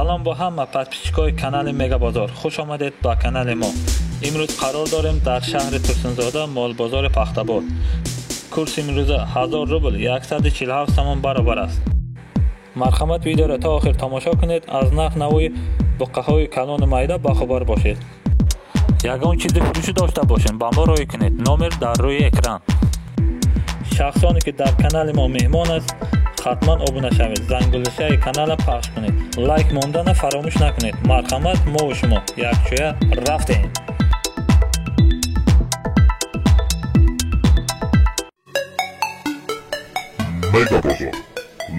Салом бо ҳама подписчикои канали Мегабозор. Хуш омадед ба канали мо. Имрӯз қарор дорем дар шаҳри Турсунзода, молбозори Пахтабод. Курси имрӯза 1000 рубл 147 сомон баробар аст. Марҳамат, видеоро то охир тамошо кунед, аз нарх навои буққаҳои калону майда бахабар бошед. Ягон чизи фурӯшӣ дошта бошем, ба мо рӯй кунед. Номер дар рӯи экран. Шахсоне ки дар канали мо меҳмон аст, ҳатман обуна шавед, зангулишаи каналро пахш кунед, лайк мондана фаромӯш накунед. Марҳамат, мову шумо якҷоя рафтем. Мегабозор.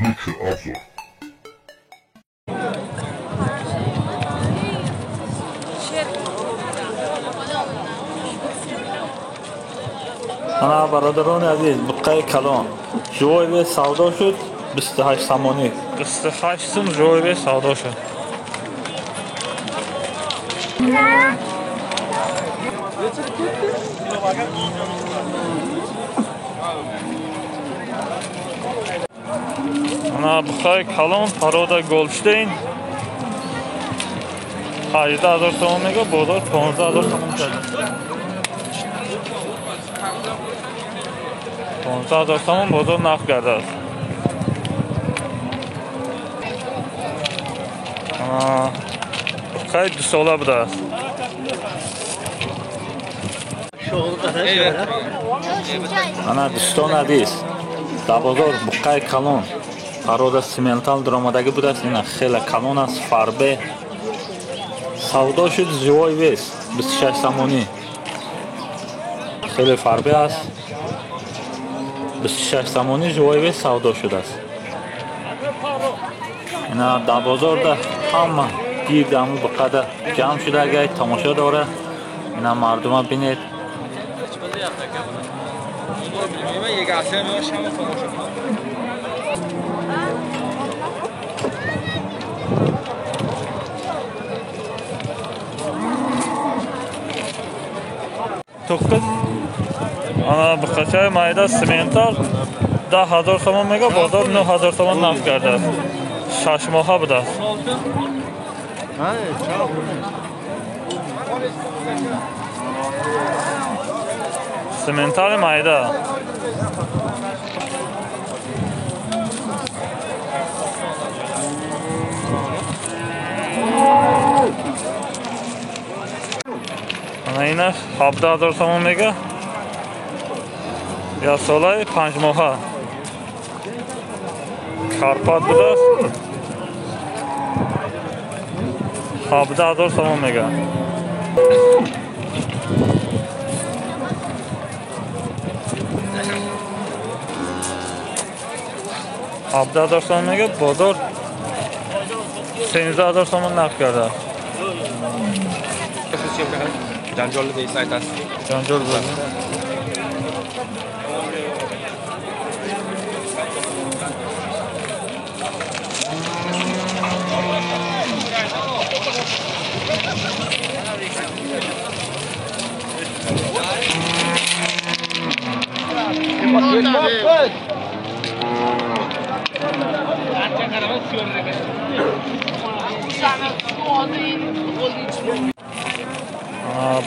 Лучший обзор. Ана бародарони азиз, буққаи калон живой вес савдо шуд 28 сомонӣ. 28 сум живой вес савдо шуд. Ана буққаи калон порода Голштейн 18,000 сомон мега, бозор 15,000 сомон кард. 15,000 сомон бозор нарх кардааст. Буққаи дусола будааст. Ана дӯстони азиз, дар бозор буққаи калон порода симентал даромадагӣ будааст. Ина хеле калон аст, фарбе. Савдо шуд живой вес 26 сомонӣ. Хеле фарбе аст. 26 сомонӣ живой вес савдо шудааст. Ина дар бозорда ҳама гирди ҳамун буққада ҷамъ шудагай, тамошо дора. Ина мардума бинед. Тоққиз ана буққачаи майда симентал 10,000 сомон мега, бозор 9,000 сомон нарх кардааст. 6 моҳа будааст. Симентали майда. Ана инаш 17,000 сомон мега. Я солаи 5 моҳа. Карпат будааст. 17,000 сомон мега. 17,000 сомон мега, бозор 13,000 сомон нарх кардааст. Janjolli deysiz aytasiz. Janjol bo'ldi.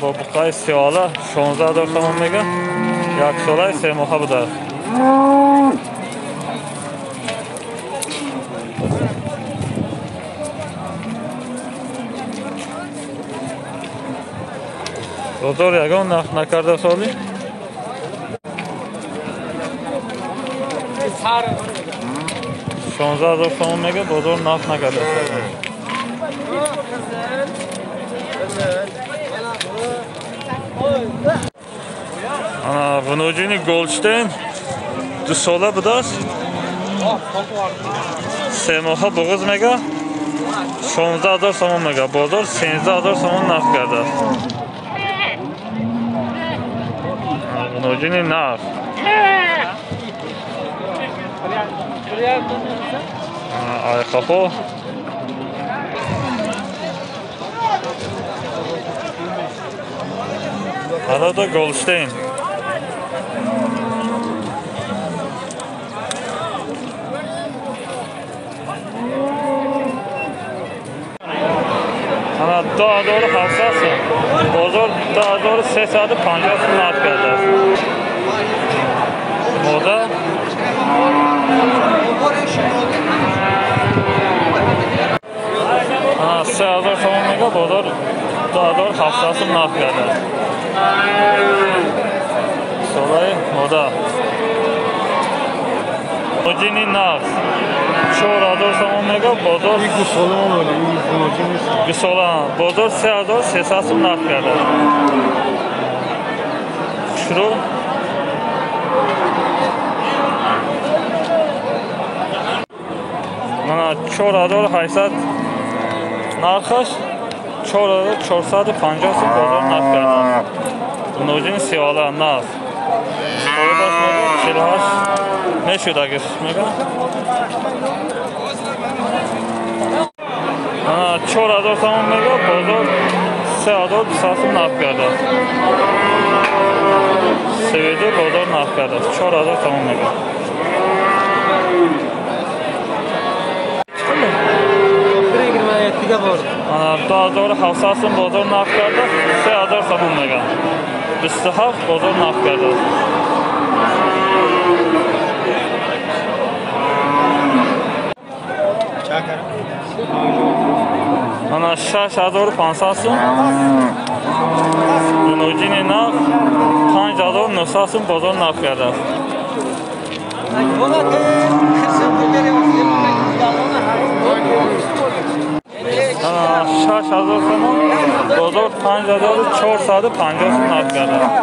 Бо буққаи сиёла 16,000 сомон мега, як солаи се моҳа будааст. Бозор ягон нарх накарда соли? 16,000 сомон мега, бозор нарх накарда соли. Ана внуҷини Голштейн дусола будааст. 3 моҳа буғуз мега, 16,000 сомон мега, бозор 13,000 сомон нарх кардааст. Внуҷини нарх. Айқафо порода Голштейн. 2700 сум. Бозор 2350 сум нарх кардааст. Мода 3000 сомон мега, бозор 2700 сум нарх кардааст. Солаи мода. Оҷини нағз 4000 сомон мега, бозор гусола, бозор 3300 сум нарх кардааст. Хушрӯ. Мана 4800 нархаш, 4450 сум бозор нарх кардааст. Ноҷини сиёла нағз. Бозор 48 мешуд агар мега. 4000 сомон мега, бозор 3200 сум нарх кардааст. 32 бозор нарх кардааст. 4000 сомон мега. Ана 2700 сум бозор нарх кардааст, 3000 сомон мега. 27 бозор нарх кардааст. Ана 6500 сум. Ноҷини нарх 5900 сум бозор нарх кардааст. Ана 6000 сомон, бозор 5450 сум нарх кардааст.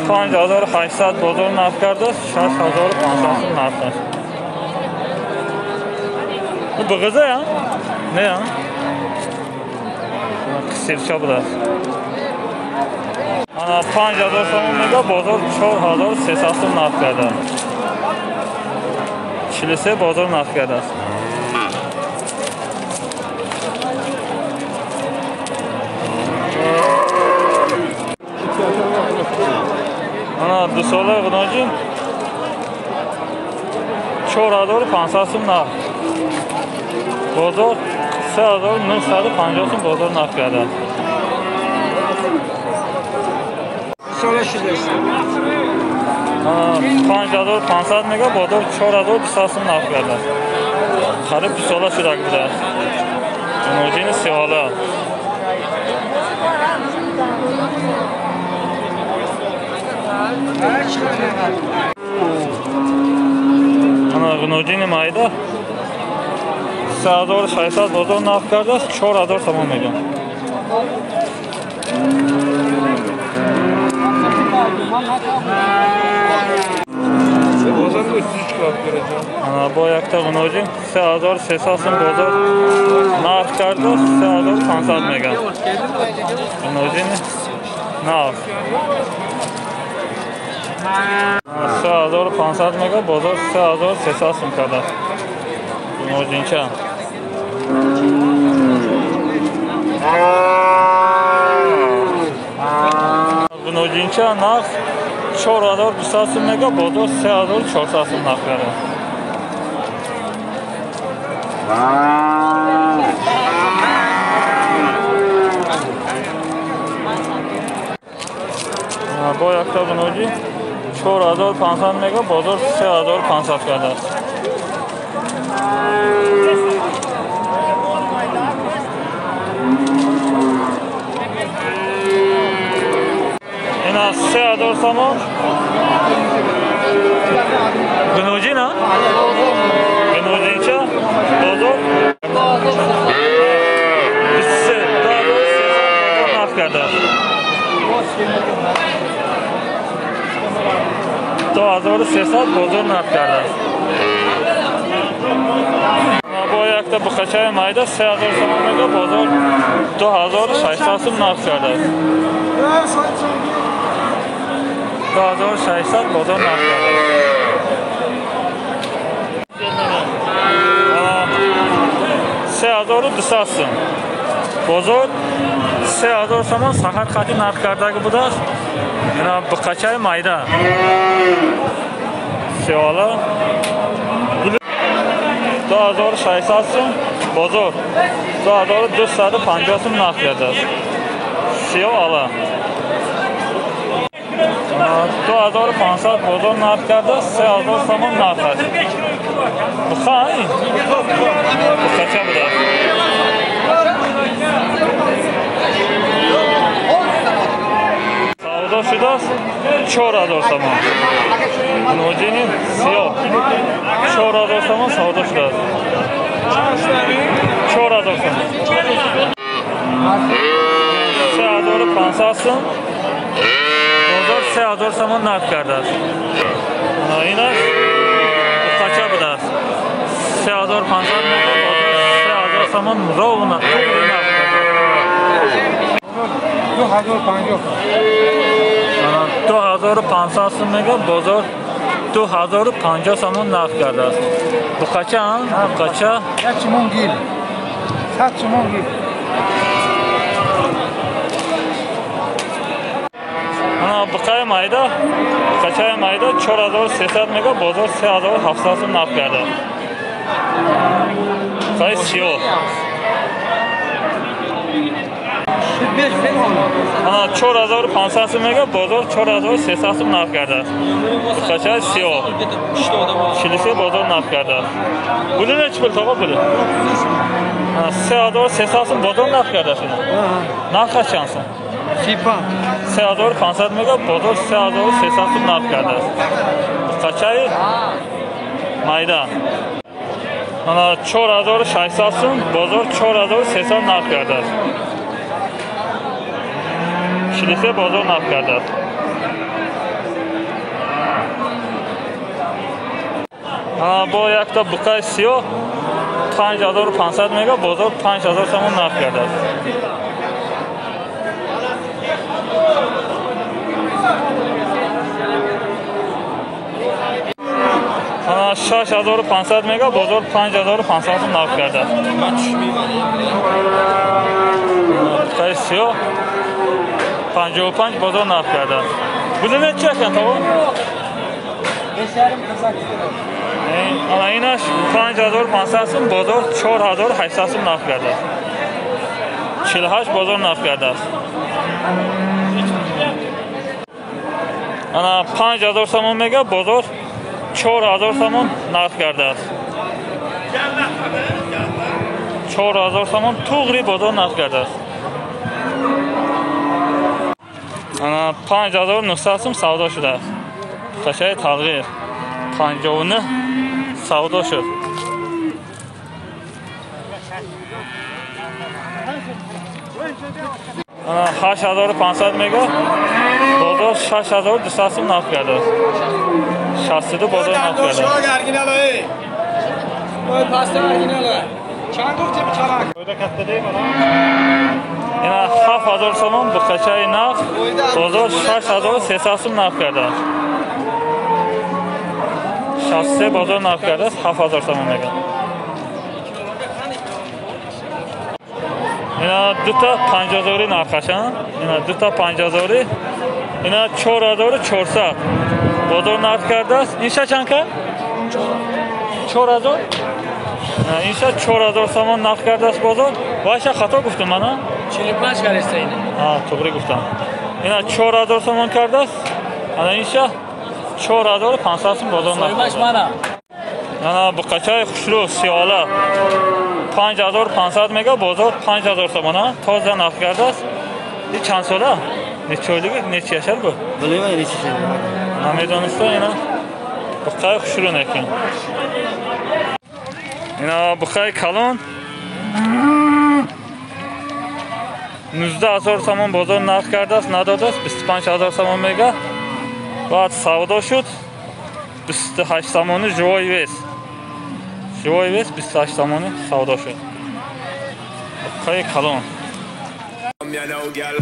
5800 бозор нарх кардааст, 6500 сум нарх аст. Bu бығыза я? Не я? Қисирча будааст. Ана 5000 сомон мега, бозор 4300 сум нарх кардааст. 43 бозор нарх кардааст. Ана дусола ғуноҷин 4500 сум нарх. Бозор 3950 сум бозор нарх кардааст. 5500 мега, бозор 4200 сум нарх кардааст. Қариб дусола шудаг будааст. Ғуноҷини сиёла. Ана ғуноҷини майда 3600 бозор нарх кардааст, 4000 сомон мега. Ана бо якта ғуноҷин 3300 сум бозор нарх кардааст, 3500 мега. Ғуноҷини нарх 3500 мега, бозор 3300 сум кардааст. Ғуноҷинча. Ғуноҷинча нарх 4200 сум мега, бозор 3400 сум нарх кардааст. Бо якта ғуноҷи 4500 мега, бозор 3500 кардааст. Ина 3000 сомон. Ғуноҷин, а? Ғуноҷинча бозор 23 бозор нарх кардааст. 2300 бозор нарх кардааст. Бо якта бухачаи майда 3000 сомон мега, бозор 2600 сум нарх кардааст. 2600 бозор нарх кардааст. 3200 сум. Бозор 3000 сомон саҳар хати нарх кардаги будааст. Ина буқачаи майда Сиёла 2600 сум, бозор 2250 сум нарх кардааст. Сиёҳ ала 2500 бозор нарх кардааст, 3000 сомон нарх аст. Бухай? Бухача будааст. Савдо шудааст 4000 сомон. Ноҷини сиёҳ 4000 сомон савдо шудааст. 4000 сомон. 3500 сом. Бозор 3000 сомон нарх кардааст. Инаш бухача будааст. 3500 мега, бозор 3000 сомон ровно туғри нарх кардааст. 2050 сом мега, бозор 2050 сомон нарх кардааст. Бухача, бухача 1 сомон гир. 100 сомон гир. Бухаи майда, бухачаи майда 4300 мега, бозор 3700 сом нарх кардааст. Бухаи сиёҳ. 4500 сом мега, бозор 4300 сом нарх кардааст. Бухачаи сиёҳ 43 бозор нарх кардааст. Були нечи пул тоға були? 3300 сом бозор нарх кардааст. Нархаш чанд сом? 3500 мега, бозор 3300 сом нарх кардааст. Бухачаи майда 4600 сом, бозор 4300 нарх кардааст. 43 бозор нарх кардааст. Бо якта бухаи сиёҳ 5500 мега, бозор 5000 сомон нарх кардааст. Ана 6500 мега, бозор 5500 сом нарх кардааст. Бухаи сиёҳ 55 бозор нарх кардааст. Були нечи акан таво? Ана инаш 5500 сом, бозор 4800 сом нарх кардааст. 48 бозор нарх кардааст. Ана 5000 сомон мега, бозор 4000 сомон нарх кардааст. 4000 сомон туғри бозор нарх кардааст. Ана 5900 сом савдо шудааст. Бухачаи талғир 59 савдо шуд. Ана 8500 мега, бозор 6200 сом нарх кардааст. 62 бозор нарх кардааст. Ина 7000 сомон бухачаи нақд, бозор 6300 сом нарх кардааст. 63 бозор нарх кардааст, 7000 сомон мега. Ина дута 5000 нархашанд. Ина дута 5000, ина 4400 бозор нарх кардааст. Инша чанд кард? 4000. Инша 4000 сомон нарх кардааст бозор. Вайша хато гуфтам мана? 45 кардааст ина. Туғри гуфтам. Ина 4000 сомон кардааст. Ана инша 4500 сом бозор нарх. Соҳибаш мана. Ана бухачаи хушрӯ сиёла 5500 мега, бозор 5000 сомона тоза нарх кардааст. Ин чанд сола? Нечи ойлиги? Нечи яшар бу? Билmayman necha yashar. Намедониста ина бухаи хушрӯ некин. Ина бухаи калон 19000 сомон бозор нарх кардааст, надодааст, 25000 сомон мега. Баъд савдо шуд 28 сомони живой вес. Живой вес 28 сомони савдо шуд. Бухаи калон. You know, girl.